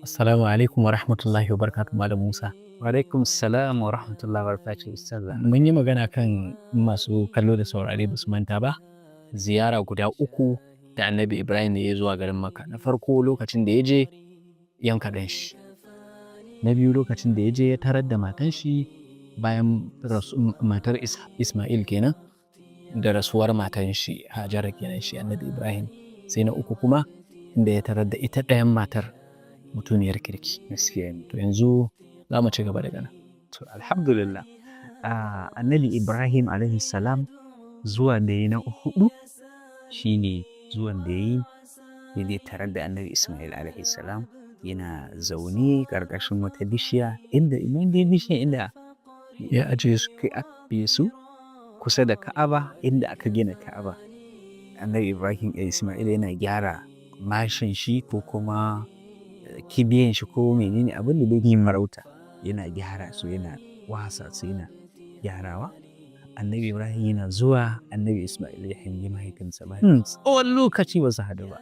Assalamu alaikum wa rahmatullahi wa barakatuh, Malam Musa. Wa alaikum salam wa rahmatullahi wa barakatuh, Ustaz. Mun yi magana kan, masu kallo da saurare ba su manta ba, ziyara guda uku da Annabi Ibrahim ya zuwa garin Makka. Na farko, lokacin da ya je yanka ɗan shi. Na biyu, lokacin da ya je ya tarar da matan shi bayan matar Ismail kenan, da rasuwar matan shi Hajara kenan, shi Annabi Ibrahim. Sai na uku kuma, inda ya tarar da ita ɗayan matar mutuniyar kirki. Gaskiya ne. To, yanzu za mu ci gaba daga nan. To, alhamdulillah. Annabi Ibrahim alaihi salam, zuwa da ya na hudu shine zuwan da ya yi ya je tarar da Annabi Ismail alaihi salam yana zaune ƙarƙashin wata bishiya, inda bishiya inda ya ajiye su. Kai ajiye su kusa da Ka'aba, inda aka gina Ka'aba. Annabi Ibrahim, Ismail yana gyara mashin shi ko kuma kibiyan shi ko menene abin da dai yin farauta, yana gyara su, yana wasa su, yana gyarawa. Annabi Ibrahim yana zuwa, Annabi Ismail ya hangi mahaifinsa ba tsawon lokaci ba su haɗu ba.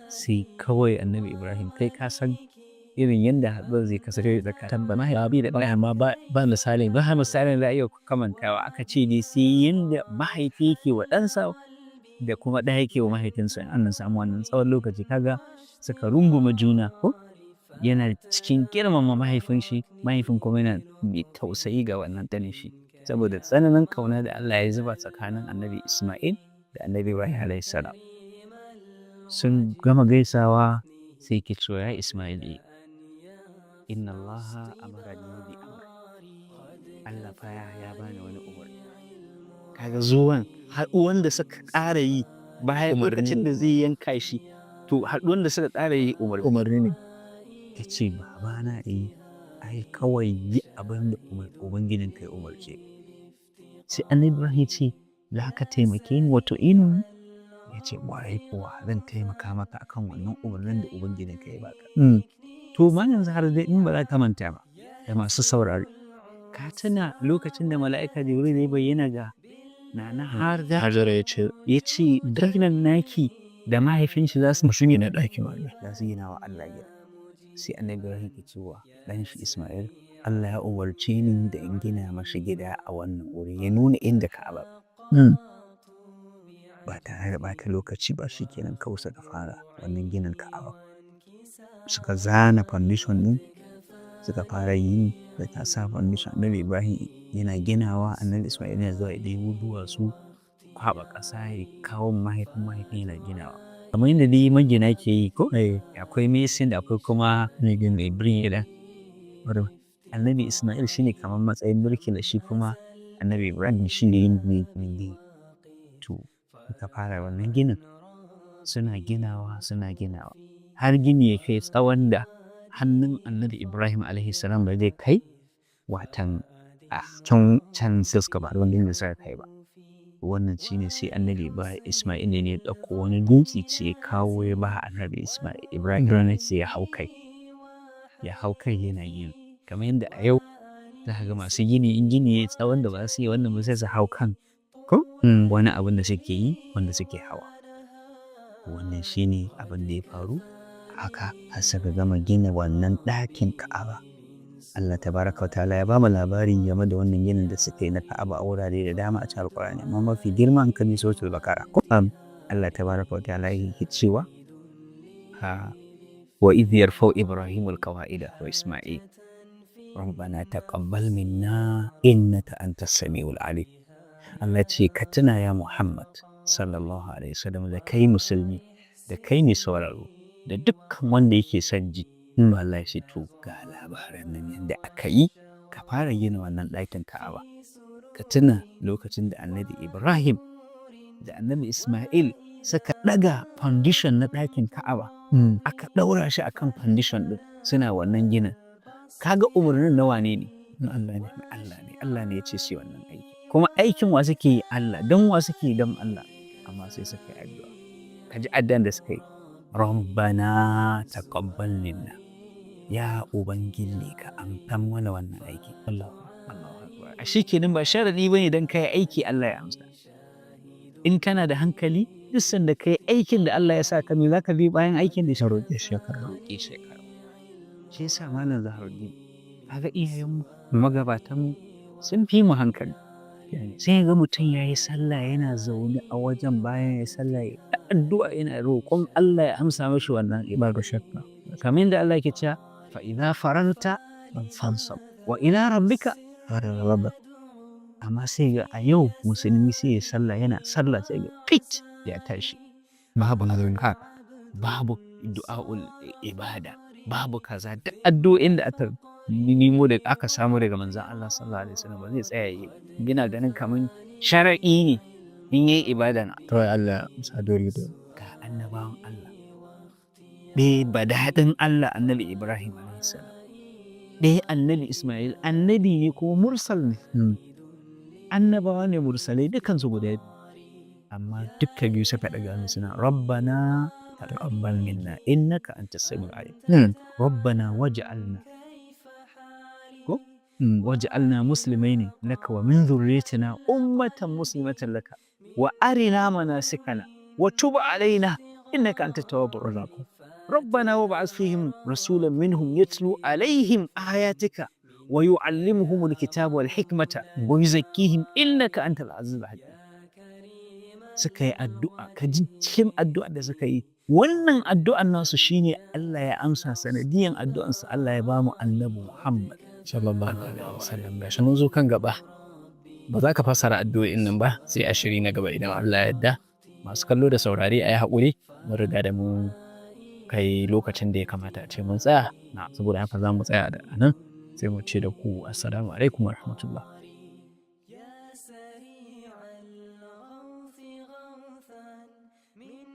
Sai kawai Annabi Ibrahim, kai ka san irin yadda haɗuwar zai kasance tsakanin mahaifi da ɗan. Amma ba misalin. Ba misalin da iya kamantawa. Aka ce dai sai yanda mahaifi yake wa ɗansa da kuma ɗa yake wa mahaifinsa, an samu wannan tsawon lokaci, kaga suka runguma juna, ko yana cikin girmama mahaifin shi, mahaifin kuma yana mai tausayi ga wannan ɗanin shi, saboda tsananin ƙauna da Allah ya zuba tsakanin Annabi Ismail da Annabi Ibrahim alaihi salam. Sun gama gaisawa, sai ke cewa, "Ya Ismail, inna Allaha amarani bi amr, Allah fa ya bani wani umarni." Kaga zuwan haɗuwan da suka ƙara yi bayan lokacin da zai yanka shi, to haɗuwan da suka ƙara yi umarni. Umarni ne. Ya ce, "Babana, eh, ai kawai yi abin da Ubangijinka ya umarce." Sai Annabi Ibrahim ya ce, "Za ka taimake ni wato inu?" Ya ce, "Ƙwarai kuwa, zan taimaka maka akan wannan umarnin da Ubangijinka ya baka." To, ma yanzu har dai in ba za ka manta ba, da masu saurare, ka tuna lokacin da mala'ika Jibril ya bayyana ga Nana Hajar? Hajara, ya ce ya ce dakinan naki da mahaifin shi za su shi ne ɗakin Allah. Za su gina wa Allah gida. Sai Annabi Ibrahim ke cewa ɗan shi Ismail, "Allah ya umarce ni da in gina mashi gida a wannan wuri," ya nuna inda Ka'aba. Ba tare da ɓata lokaci ba, shi kenan kawai suka fara wannan ginin Ka'aba. Suka zana foundation ɗin, suka fara yi da ta sa foundation. Annabi Ibrahim yana ginawa, Annabi Ismail yana zuwa ya ɗebo duwatsu, kwaɓa ƙasa, ya kawo mahaifin, mahaifin yana ginawa. Kamar yadda dai magina ke yi, ko? Akwai mason da akwai kuma mai gini. Mai birkila. Annabi Ismail shine kamar matsayin birkila, shi kuma Annabi Ibrahim shi ne mai gini. To, suka fara wannan ginin, suna ginawa, suna ginawa, har gini ya kai tsawon da hannun Annabi Ibrahim alaihi salam ba zai kai watan a can can suka ba wanda da suka kai ba. Wannan shine sai Annabi Ismail ne ya ɗauko wani dutse ce ya kawo, ya ba Annabi Ismail Ibrahim, sai ya hau kai, ya hau kai yana yin kamar yadda a yau za ka ga masu gini, in gini ya tsawon da ba su yi wannan ba, sai su hau kan ko wani abin da suke yi wanda suke hawa. Wannan shine abin da ya faru haka har suka gama gina wannan ɗakin Ka'aba. Allah tabaraka wa ta'ala ya ba mu labari game da wannan ginin da suka yi na Ka'aba a wurare da dama a cikin Alƙur'ani, amma mafi girma an kan Suratul Baqara ko Allah tabaraka wa ta'ala yake cewa, ha, wa idh yarfa'u Ibrahimu al-qawa'ida wa Isma'il rabbana taqabbal minna innaka antas samiul alim. Allah ce, ka tuna ya Muhammad sallallahu alaihi wasallam, da kai musulmi, da kai mai sauraro, da dukkan wanda yake son ji. Allah ya ce, to ga labaran nan yadda aka yi ka fara gina wannan ɗakin Ka'aba. Ka tuna lokacin da Annabi Ibrahim da Annabi Ismail suka ɗaga foundation na ɗakin Ka'aba, aka ɗaura shi akan foundation ɗin, suna wannan ginin. Kaga umarnin na wane ne? Na Allah ne. Allah ne. Allah ne ya ce su yi wannan aiki. Kuma aikin wa suke yi? Allah. Don wa suke yi? Don Allah. Amma sai suka yi addu'a. Ka ji addu'an da suka yi: "Rabbana taqabbal minna." Ya Ubangiji, ka amsan mana wannan aiki. Allah. Allahu akbar. Ashe kenan ba sharadi bane dan kai aiki Allah ya amsa. In kana da hankali, duk sanda kai aikin da Allah ya sa ka, me zaka bi bayan aikin da shi? Roƙe shi ya karɓa. Roƙe shi ya karɓa. Shi yasa, Malam Zaharuddin, kaga iyayenmu, magabatanmu sun fi mu hankali. Sai ga mutum ya yi sallah, yana zaune a wajen, bayan ya yi sallah ya ta addu'a, yana roƙon Allah ya amsa mashi wannan ibada. Babu shakka. Kamar yadda Allah yake cewa: "Fa idza faragta fansab wa ila rabbika." Rabba. Amma sai ga a yau musulmi sai ya sallah, yana sallah sai ga fit ya tashi. Babu nazari. Babu du'a'ul ibada, babu kaza, duk addu'o'in da aka nemo da aka samu daga manzon Allah sallallahu alaihi wasallam ba zai tsaya yi. Yana ganin kaman shar'i ne in yi ibada na. Kawai Allah sa dori da. Ga annabawan Allah. Ɗaya badaɗin Allah, Annabi Ibrahim alaihi salam. Ɗaya Annabi Ismail, annabi ne kuma mursal ne. Annabawa ne mursalai dukansu guda biyu. Amma dukka biyu suka ɗaga hannu suna: "Rabbana taqabbal minna innaka antas samiul alim." "Rabbana waj'alna," ko? "Waj'alna muslimaini laka wa min dhurriyyatina ummatan muslimatan laka wa arina manasikana wa tub alaina innaka antat tawwabur rahim. ربنا وابعث فيهم رسولا منهم يتلو عليهم آياتك ويعلمهم الكتاب والحكمة ويزكيهم إنك أنت العزيز الحكيم." Suka yi addu'a, ka ji cikin addu'a da suka yi, wannan addu'an nasu shine Allah ya amsa. Sanadiyan addu'ansu Allah ya bamu Annabi Muhammad. Sallallahu alaihi wasallam. Gashi mun zo kan gaba. Ba za ka fassara addu'o'in nan ba sai a shiri na gaba idan Allah ya yarda. Masu kallo da saurare, a yi haƙuri, mun riga da mu kai lokacin da ya kamata a ce mun tsaya. Saboda haka za mu tsaya da nan, sai mu ce da ku assalamu alaikum wa rahmatullah. يا سريع الغوث غوثا من